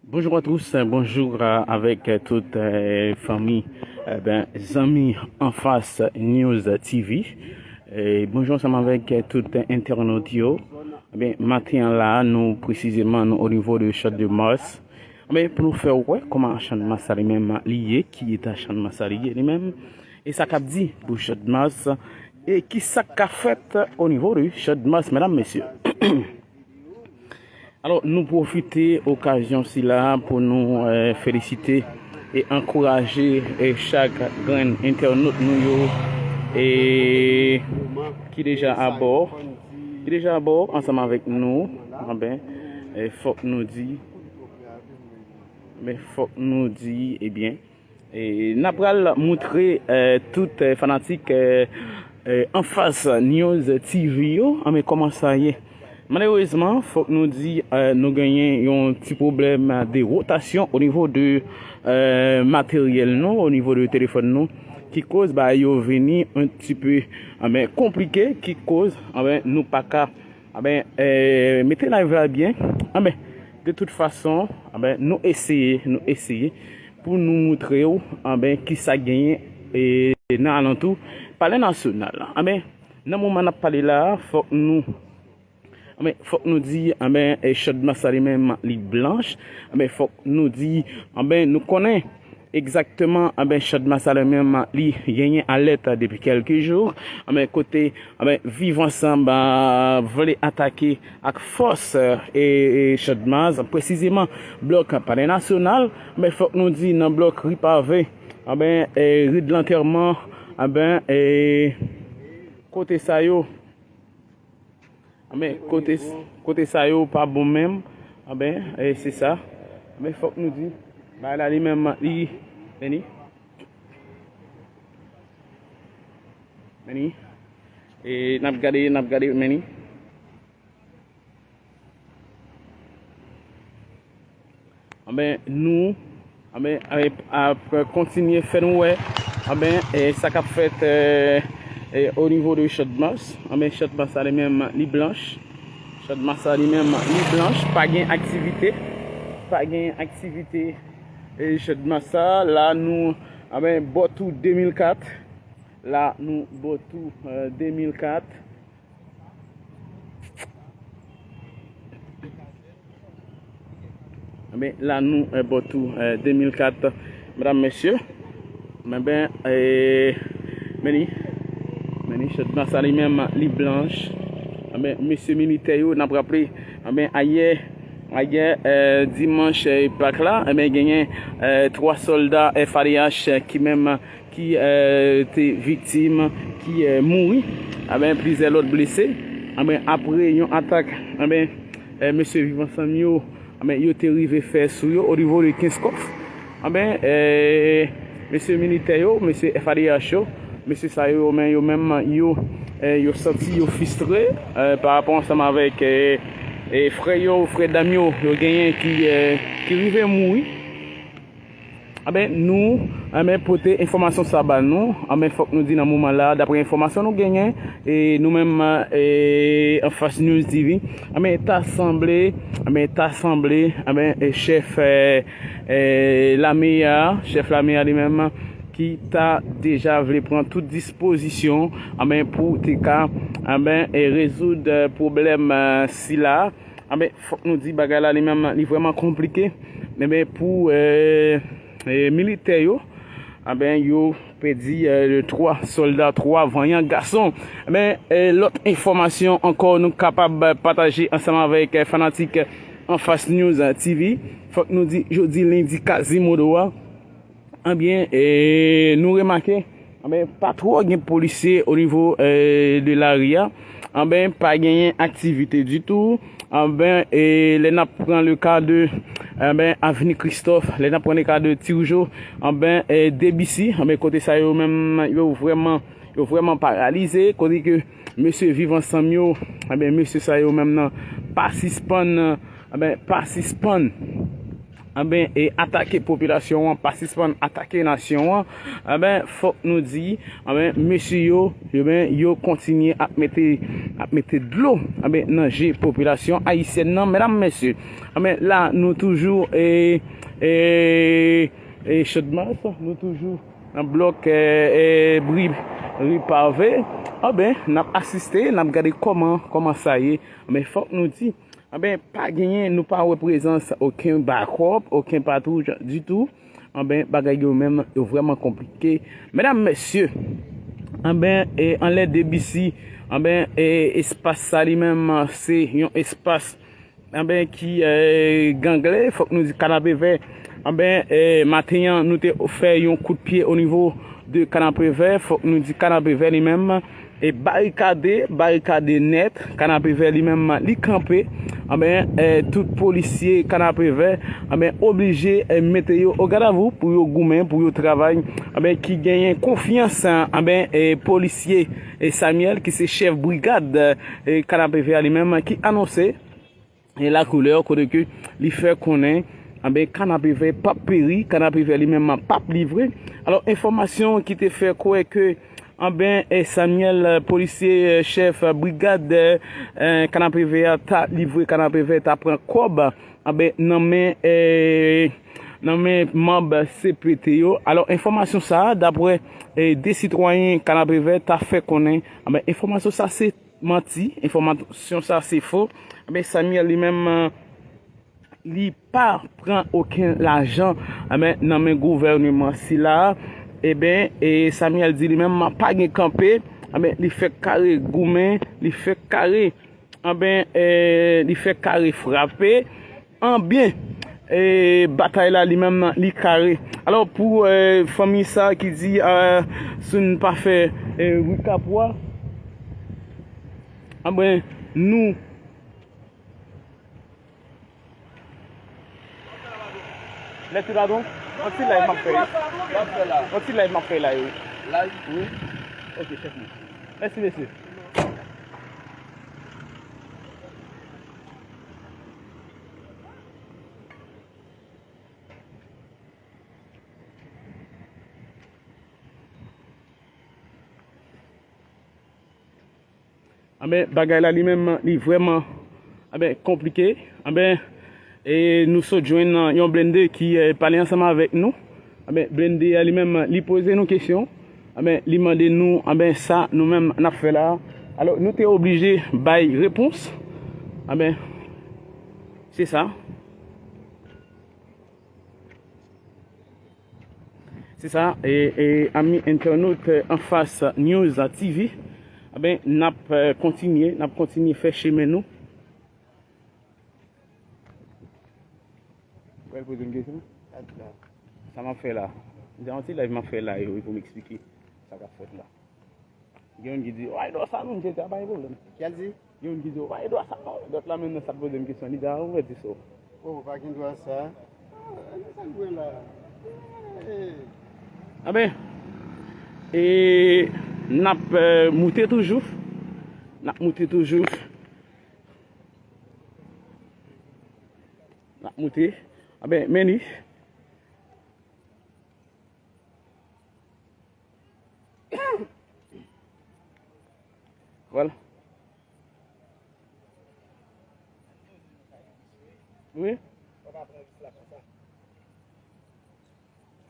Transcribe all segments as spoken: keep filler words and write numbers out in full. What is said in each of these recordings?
Bonjour à tous, bonjour euh, avec euh, toute euh, famille, eh ben, zanmi Anfas News T V. Et bonjour ansanm avèk euh, tout entènot yo. Ebyen, maten an la, nou presizeman nou o nivo de Chadmas. Ebyen, pou nou fè wè kòman Chadmas sa li menm li ye, ki eta Chadmas sa li ye li menm, e sa k ap di pou Chadmas, e ki sa k ka fèt o nivo de Chadmas, medam, mesye. Alò, nou pwofite okazyon sila pou nou eh, felisite e ankouraje eh, chak grenn entènot nou yo e ki deja abò, ki deja abò ansanm avèk nou. Anben, eh, fòk nou di, men fòk nou di, ebyen, E, n ap pral moutre eh, tout eh, fanatik eh, eh, Anfas News T V yo, anben, kòman sa ye. Malerezman, fòk nou di eh, nou genyen yon ti pwoblèm de wotasyon o nivo de eh, materyèl nou, o nivo de telefòn nou, ki koz bagay yo vini un ti pe, anben, konplike, ki koz, anben, nou pa ka Anben, eh, mete live la byen. Anben, de tout fason, anben, nou eseye, nou eseye pou nou moutre w, anben, ki sa genyen eh, nan alantou Palè Nasyonal. Anben, nan moman n ap pale la, fòk nou, anben, fòk nou di, anben, eh, Chadmas sa li menm li blanch. Anben, fòk nou di, anben, nou konnen egzakteman, anben, Chadmas sa li menm li genyen alèt depi kèlke jou. Anben, kote, anben, Viv Ansanm ah, vle atake ak fòs eh, e, e Chadmas, presizeman blòk Palè Nasyonal. Anben, fòk nou di nan blòk Ri Pave, anben, eh, Ri de Lantèman, anben, eh, kote sa yo, anben, kote, kote sa yo pa bon menm. Anben, eh, se sa. Anben, fòk nou di bagay la li menm li, men ni, men ni, e n ap gade, n ap gade, men ni. Anben, nou, anben, ap kontinye fè nou wè, anben, eh, sa k ap fèt eh, eh, o nivo de Chadmas. Anben, Chadmas sa li menm li blanch. Chadmas sa li menm li blanch. Pa gen aktivite. Pa gen aktivite eh, Chadmas sa. La, nou, anben, bò tou de mil kat. La, nou bò tou eh, de mil kat. Anben, la nou eh, bò tou eh, de mil kat, medam, mesye. Anben, eh, men ni, men ni, Chadmas sa li menm li blanch. Anben, mesye militè yo, n ap raple, anben, ayè, ayè eh, dimanch eh, Pak la, anben, genyen eh, twa sòlda F A D H ki menm ki eh, te viktim, ki eh, mouri, anben, plizyè lòt blese. Anben, apre yon atak, anben, eh, mesye Viv Ansanm yo, anben, yo te rive fè sou yo o nivo de Kenskòf. Anben, eh, mesye militè yo, mesye F A D H yo, mesye sa yo, men yo menm, yo, eh, yo santi yo fristre eh, pa rapò ansanm avèk eh, eh, frè yo, frè dam yo, yo genyen ki, eh, ki rive mouri. Anben, nou, anben, pote enfòmasyon sa ba nou. Anben, fòk nou di nan moman la, dapre enfòmasyon nou genyen, e nou menm, e, Anfas News T V, anben, ta sanble, anben, ta sanble, anben, e, chèf, e, e, lame a, chèf lame a li menm, ki ta deja vle pran tout dispozisyon, anben, pou te ka, anben, e, rezoud, e, pwoblèm, e, sila. Anben, fòk nou di bagay la li menm, li vrèman konplike. Anben, pou, e, e, militè yo, anben, yo pèdi, e, twa sòlda, twa vanyan gason. Anben, e, lòt enfòmasyon ankò nou kapab pataje ansanm avèk, e, fanatik Anfas News T V. Fòk nou di, jodi lendi Kazimodo a, anben, e, nou remake, anben, pa twò gen polisye o nivo, e, de lari a. Anben, pa genyen aktivite ditou. Anben, e, lè n ap pran le ka de, anben, Avni Kristòf, lè n ap pran le ka de Tijo, anben, e, Debisi, anben, kote sa yo menm, yo vrèman, yo vrèman paralize, kote ke mesye Viv Ansanm yo, anben, mesye sa yo menm nan pa sispann, anben, pa sispann anben, e atake popilasyon an, pa sispann atake nasyon an, anben, fòk nou di, anben, mesye yo, yo, ben, yo kontinye ap mete, ap mete dlo, anben, nan je popilasyon ayisyèn nan, medam, mesye. Anben, la, nou toujou, e, e, e Channmas, nou toujou nan blòk, e, e, Bri, Ri Pave. Anben, n ap asiste, n ap gade kòman, kòman sa ye. Men fòk nou di, anben, pa genyen, nou pa wè prezans okenn bakòp, okenn patwouj ditou. Anben, bagay yo menm, yo vrèman konplike. Medam, mesye, anben, e, anlè D B C, anben, e, espas sa li menm, se yon espas, anben, ki, e, gangle, fòk nou di Kanapevè. Anben, e, maten an, nou te fè yon kout pye o nivo de Kanapevè, fòk nou di Kanapevè li menm, e barikade, barikade nèt, Kanapevè li menm li kanpe, anben, e, tout polisye Kanapevè, anben, oblije, e, mete yo o gadavou pou yo goumen, pou yo travay, anben, ki genyen konfyans, anben, e, polisye, e, Samuel, ki se chèf brigad, e, Kanapevè li menm, ki anonse, e, lakoulè, kote ke li fè konnen, anben, Kanapevè p ap peri, Kanapevè li menm p ap livre. Alò, enfòmasyon ki te fè kwè ke, anben, e, Samuel, e, polisye, e, chèf, e, brigad, e, e, Kanapevè a ta livre, Kanapevè ta pran kòb, anben, nan men, e, nan men manm C P T yo. Alò, enfòmasyon sa a, daprè, e, de sitwayen Kanapevè ta fè konnen, anben, enfòmasyon sa se manti, enfòmasyon sa se fo. Anben, Samuel li menm, e, li pa pran okenn lajan, anben, nan men gouvèneman sila. Enben, e, Samuel di li menm pa gen kanpe, anben, li fèk kare goumen, li fèk kare, anben, e, li fèk kare frape, anben, e, batay la li menm li kare. Alò, pou, e, fanmi sa ki di, e, si n pa fè, e, Ri Kapwa, anben, nou Lè ti la don, yon ti live m ap fè. Yon ti live m ap fè la, wi. Live? Wi. Ok, chèf mwen. Mèsi, mesye. Anben, bagay la li menm, li vrèman, anben, konplike. Anben, e nou sot jwenn yon blende ki, e, pale ansanm avèk nou. Anben, blende a li menm, li poze nou kesyon. Anben, li mande nou, anben, sa nou menm n ap fè la. Alò, nou te oblije bay repons. Anben, se sa. Se sa, e, e, ami entènot, e, Anfas News T V, anben, n ap, e, kontinye, n ap kontinye fè chemen nou. Ou pral poze m kesyon? Sa m ap fè la. Gen yon ti live m ap fè la, e, pou m eksplike sa k ap fèt la. Gen youn ki di, "Ay, dwa sa non, G T A pa gen pwoblèm." Kiyès di? Gen youn ki di, "Ay, dwa sa non." Lòt la menm nan sa t poze m kesyon, li di, "A, ou mèt di sa." Oh, pa gen dwa sa. Ah, sa l wè la. Eh. Anben, e n ap, e, moute toujou. N ap moute toujou. N ap moute. Anben, men li. Vwala. Wi.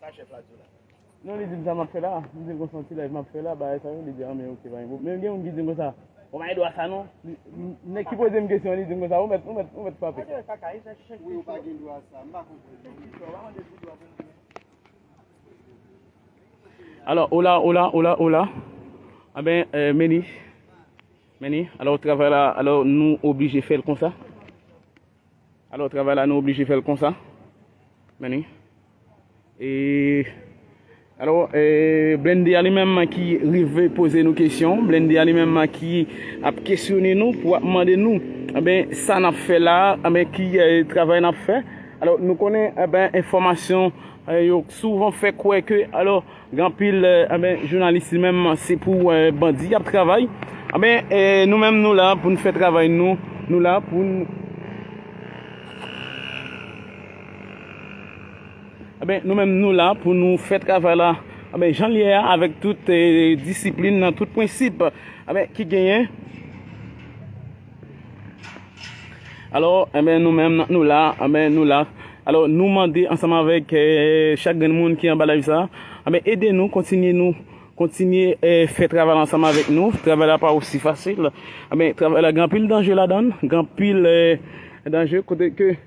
Sa chèf la di w la. Non, li di m sa m ap fè la. M di l konsa yon ti live m ap fè la, bagay sa yo, li di, "A, men oke, pa gen pwoblèm." Men gen youn ki di m konsa, "Ou pa gen dwa sa non." Li, nèg ki poze m kesyon, li di m konsa, "Ou mèt, ou mèt, ou mèt frape." Wi, ou pa gen dwa sa. M pa konprann. Alò, ola, ola, ola, ola. Anben, e, men li. Men li. Alò, travay la, alò, nou oblije fè l konsa. Alò, travay la, nou oblije fè l konsa. Men li. E, alò, e, blende a li menm ki rive poze nou kesyon. Blende a li menm ki ap kesyone nou, pou ap mande nou, anben, sa n ap fè la, anben, ki, e, travay n ap fè. Alò, nou konnen, anben, enfòmasyon, e, yo souvan fè kwè ke, alò, gen anpil, e, anben, jounalis li menm, se pou, e, bandi y ap travay. Anben, e, nou menm, nou la pou n fè travay nou. Nou la pou n Enben, nou menm nou la pou nou fè travay la, enben, jan l ye a, avèk tout, eh, disiplin, nan tout prensip, enben, ki genyen. Alò, enben, nou menm nou la, enben, nou la. Alò, nou mande ansanm avèk, eh, chak grenn moun ki anba live sa, enben, ede nou, kontinye nou, kontinye, eh, fè travay la ansanm avèk nou. Travay la pa osi fasil. Enben, travay la gen anpil danje ladan l, gen anpil, eh, danje kote ke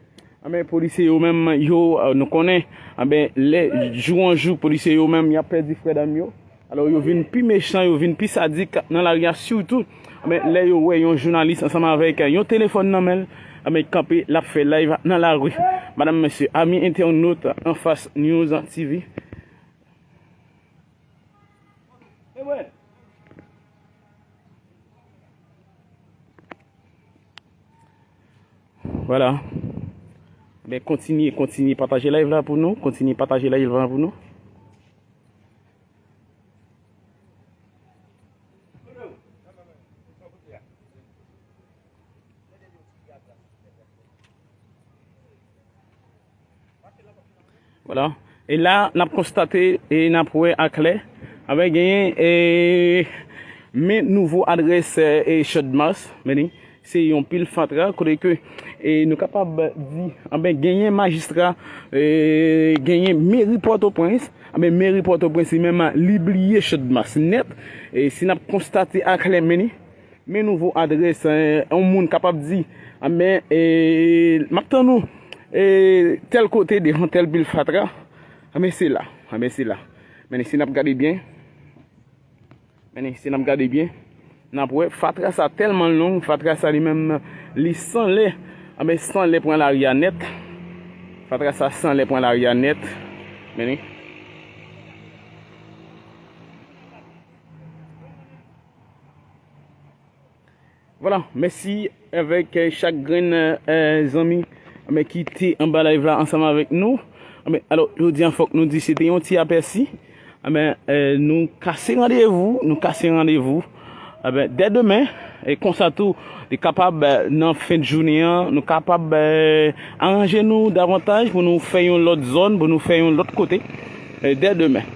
Anben, polisye yo menm, yo, eh, nou konnen, anben, lè jou an jou, polisye yo menm, y ap pèdi frè dam yo. Alò, yo vin pi mechan, yo vin pi sadik nan lari a, sitou, anben, lè yo wè yon jounalis ansanm avèk, eh, yon telefòn nan men l, anben, kanpe, l ap fè live nan lari. Madanm, mesye, ami entènot, Anfas News T V. Vwala. Enben, kontinye, kontinye pataje live la pou nou. Kontinye pataje live la pou nou. Vwala. E la, n ap konstate e n ap wè aklè, anben, genyen, e, men nouvo adrès, e, Channmas, men ni, se yon pil fatra, kote ke, e, nou kapab di, anben, genyen majistra, e, genyen meri Pòtoprens, anben, meri Pòtoprens, li menm, li bliye Channmas nèt, e si n ap konstate aklè, men ni, Men nouvo adrès, eh, yon moun kapab di, anben, eh, m ap tann ou, eh, tèl kote devan tèl pil fatra. Anben, se la, anben, se la. Men si n ap gade byen, men si n ap gade byen, n ap wè fatra sa tèlman long, fatra sa li menm, li san lè, anben, san lè pran lari a nèt. Fatra sa san lè pran lari a nèt. Men ni. Vwala, mèsi avèk, eh, chak grenn, eh, zanmi, anben, ki te anba live la ansanm avèk nou. Anben, alò, jodi a, fòk nou di se te yon ti apèsi. Anben, eh, nou kase randevou, nou kase randevou. Anben, dè demen, e konsa tou, li kapab, eh, nan fen de jounen an, nou kapab, eh, aranje nou davantaj pou nou fè yon lòt zòn, pou nou fè yon lòt kote, eh, dè demen.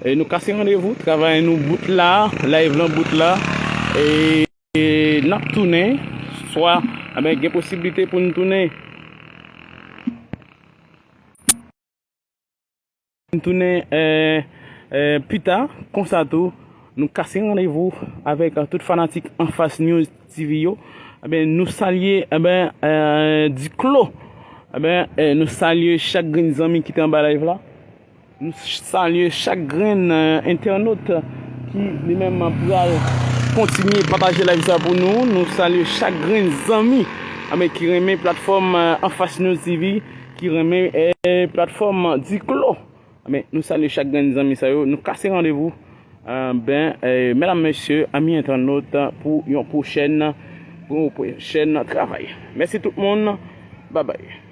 E nou kase randevou, travay nou bout la, live lan bout la. E, e n ap tounen, swa, anben, gen posiblite pou n tounen. N tounen, eh, eh, pita, konsa tou, nou kase randevou avèk, eh, tout fanatik Anfas News T V yo. Anben, nou salye, anben, eh, Diklo. Anben, eh, nou salye chak grenn zanmi ki te anba live la. Nou salye chak grenn, eh, entènot ki li menm pral kontinye pataje live sa pou nou. Nou salye chak grenn zanmi, anben, ki renmen platfòm, eh, Anfas News T V, ki renmen, eh, platfòm Diklo. Anben, nou salye chak grenn zanmi sa yo. Nou kase randevou, anben, eh, medam, mesye, ami entènot, pou yon pwochèn, pou yon pwochèn travay. Mèsi tout moun. Babay.